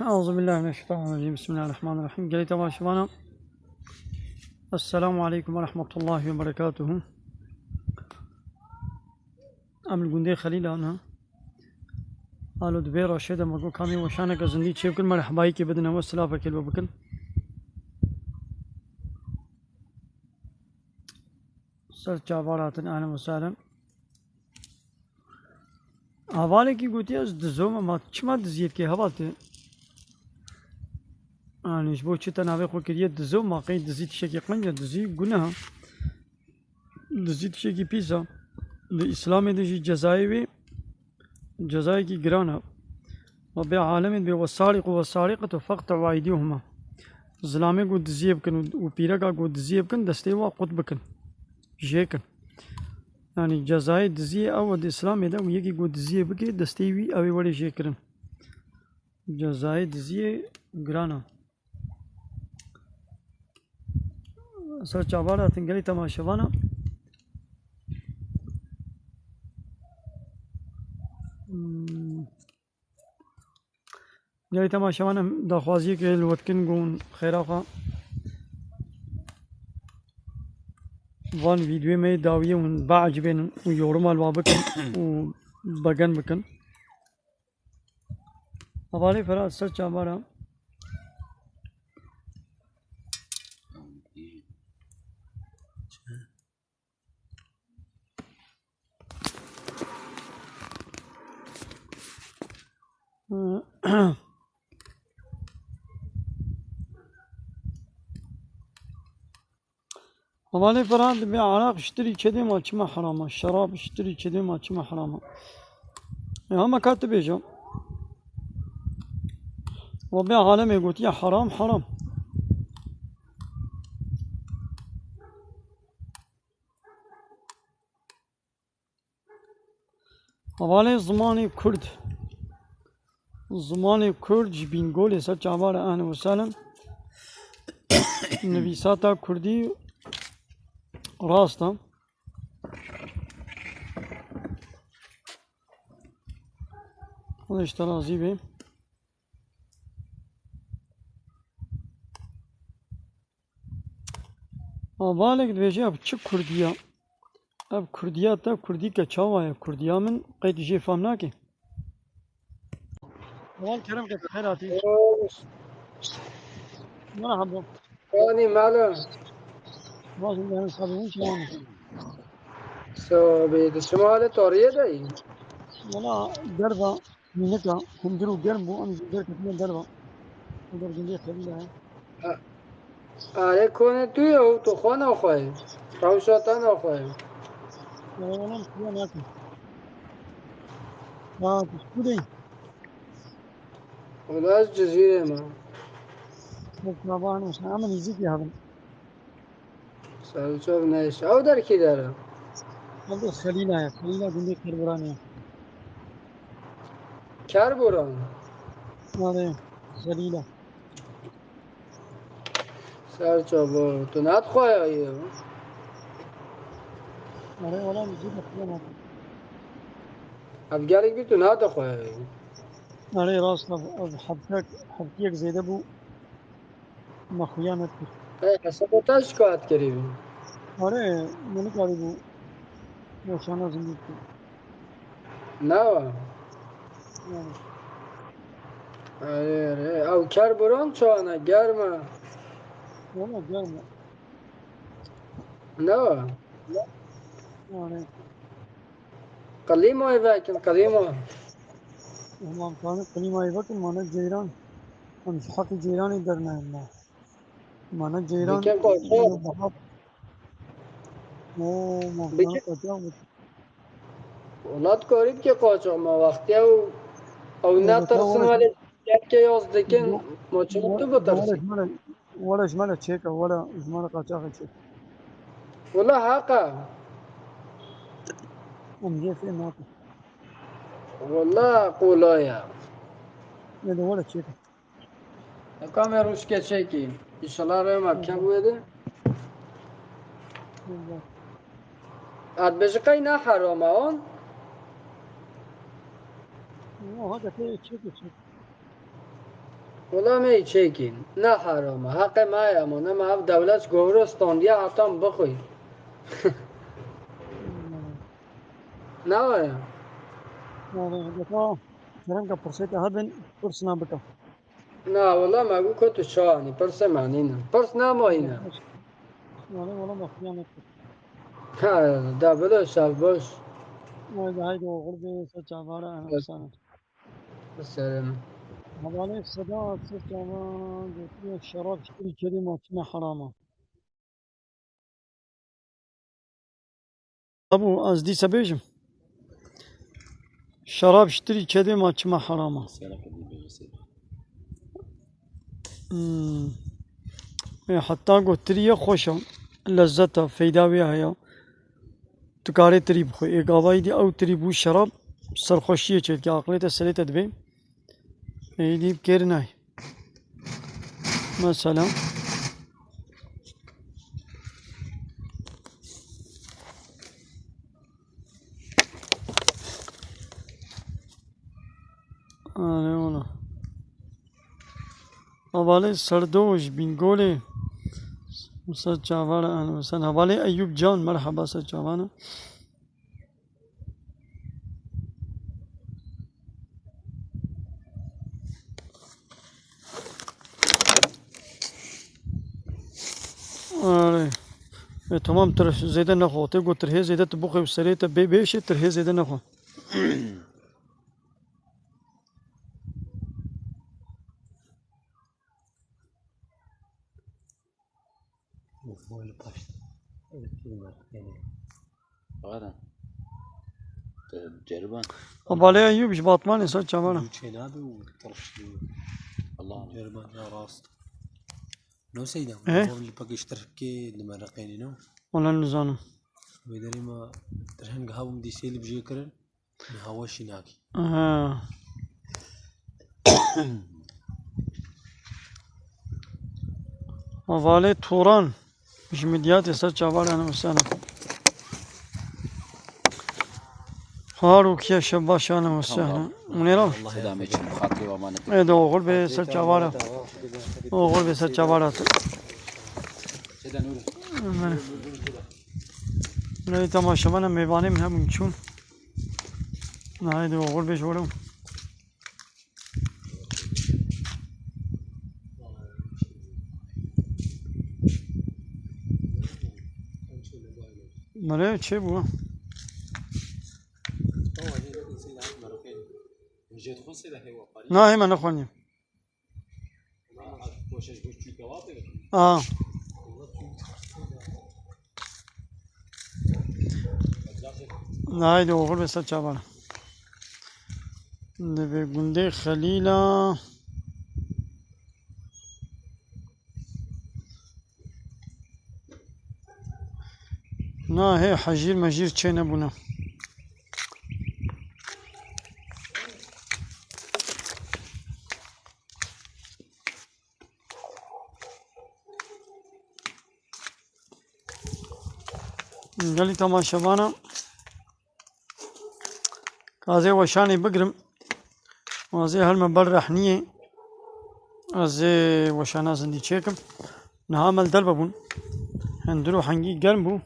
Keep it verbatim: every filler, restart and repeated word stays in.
أعوذ بالله من الشيطان الرجيم. بسم الله الرحمن الرحيم. Gelî temaşevana. Esselamu aleykum ve rahmetullahi ve berekatuhu. Em li gundê Xelîlan ha. Alo, di vê reşê de me got, kamê weşaneke zindî çê bikin, merhebayîkê bidin, ew silafekê li we bikin. Ser çavar hatin, ehlen we sehlen. Hevalekî gotiye, ez dizom, ma çima diziyê dikê heval te? Yanî ji bo çi te navê xwe kiriye dizo, ma qey dizî tiştekî qenc e, dizî guneh e. Dizî tiştekî pîs e. Li Îslamê de jî cezayê wê cezayekî giran e. Rabbê alemê dibê, "Wesariqu wesariqetu feqte'u eydiyehuma." Zilamê ku diziyê bikin û, û pîreka ku diziyê bikin, destê wa qut bikin. Jêkin. Yanî cezayê diziyê ew e di Îslamê de, û yekî ku diziyê bike, destê wî ew ê were jêkirin. Cezayê diziyê giran e. Ser çavar hatin gelî temaşevana. Hmm. Gelî temaşevana daxwaziyê ke li we dikin, gon xêra xwe van vîdyoyê me yê dawiyê hûn biecibênin û yoruma li wa bikin û begen bikin. Hevalê Ferhat ser çavara. Hevalê Ferhat dibê, "Araq ji tirî çedê ma çima heram e? Şerab ji tirî çedê ma çima heram e?" E, hema ka tu bêje. Rabbê alemê gotiye, "Heram, heram." Hevalê zimanê Kurd. Zimanê Kurd ji Bîngolê ser çavare, ehlen we sehlen. Nivîsata Kurdî rast e. Xwedê ji te razî be. Hevalek dibêje, "Ev çi Kurdî ye? Ev Kurdiya te, Kurdî ke çawa ye? Kurdiya min qey tu jê fam nake?" Heval kerem ke xêr hatî. Merhaba. Yanî mala. Baş, ben sabun çawan. Sabê, di çima hale tariyê de yî? Wala derva. Mînika hundir û germ bû, em jî derketine derva. Li gundê Xelîla ye. Arê konê tu ye û tu xwe naxweyî. Rewşa te naxweyî. Ya, wala em xuya nakin. Ya, tu ji ku de yî? Wala ez Cizîrê me. Wek nava hene, em nîzîkî hebin. Ser çav neyşe. Ew der kî der e? Ev de Xelîla ye. Xelîla gundê Kerboranê ye. Kerboran? Are, Xelîla. Ser çav, tu ne dixwayayî? Are, wala min zû dixwayayî. Ev gelek bî tu ne dixwayayî? Are, rast e. Ev heftek, heftiyek zêde bû. Me xuya nedikir. Hey, hesaba te ji ka hat kirî bû? Are, me nikarîbû weşana zindî bikim. Nawa? Yani. Are, are. Ew Kerboran çawa ne? Germ e? Wala germ e. Nawa? Yani. Klîmayê vekin, klîma. Hema em karin klîmayê vekin, mane ceyran. Em ji heqî ceyranê dernayin me. Mane ceyran. Dikin qaçax. Oo, ma Dikin. Qaçax bû. Wela dikarî bike qaçax, ma wextî ew, ew netirsin wele. Kevke yaz dikin, ma çima tu bitirsî? Wele ji me re, wele ji me re çêke, wele ji me re qaçaxê çêke. Wele heq e. Em jê fêm nakin. Wele qolay e. Ê de wele çêke. Eka me rûşke çêkî. Înşallah rê me kem wê de. Ad bêjî qey ne heram e on? Oha de pê çek çek. Wela me çêkîn. Ne heram e. Heqê me ye ama nema ev dewlet govro standiye hetan bixwî. Ne waya? Yani, defa kerem ke pirsê te hebin, pirs ne bike. Na, wela me got ku tu çawa anî, pirsê me nîne. Pirs ne ma hîne. Yani, wela me xiyanet kir. Ha, da bilo şev boş. Haydi, haydi, oxir bê, se çavara, ana sana. Biserim. Hevalê Sedat, se çava, gotiye şerab ştirî kedê ma çima herama. Abu, ez dîse bêjim. Şerab ştirî kedê ma çima herama. Hmm. E, heta gotirî ye xweş e. Lezzet e, feyda wê heye. Tu karê tirî bixwe. Ê gavayî dî ew tirî bû şerab, serxweşiyê çêdike, aqilê te serê te dibê. Ê dî bi kêr nayê. Mesela. Arê ola. Hevalê Serdoş, Bîngolê. Wisa çavara, en wisa hevalê Eyûp Can, merheba, se çavana. Arê. E, tamam, tirh zêde nexwe. Tê got tirhê zêde tu bixwe û serê te bê bêşê, tirhê zêde nexwe. Adan. Te ceriban. Hevalê Eyûp ji Batmanê, ser çavana. Çê nabe û tirş diyo. Allah. Ceriban ya rast. No seyda. E? Li pekê ji tirkê li me reqenî no. Wala nizanim. Wê derê me tirheng hewm dîsê li bijê kirin. Niha weşî nakî. Aha. Hevalê Turan ji Midyatê, ser çavara, ehlen we sehlen. Har û kiye şev baş, ehlen we sehlen. Munêra. Selamê çin, xatirê we emanet. Ê de oxir bê, ser çavara. Oxir bê, ser çavara. Amen. Lê temaşevana mêvanê min hebûn çûn. Haydi oxir bê ji were. Mele çê bû? Na, hê me nexwaniye. Aa. Haydi oxir be ser çavan. Divê gundê Xelîla. Na hê hejîr mejîr çê nebûne. Gelî temaşevana, gazê weşanê bigirim. Gazê helme ber rehniyê. Ez ê weşana zindî çêkim. Niha me li derve bûn. Hundir û hengî germ bû.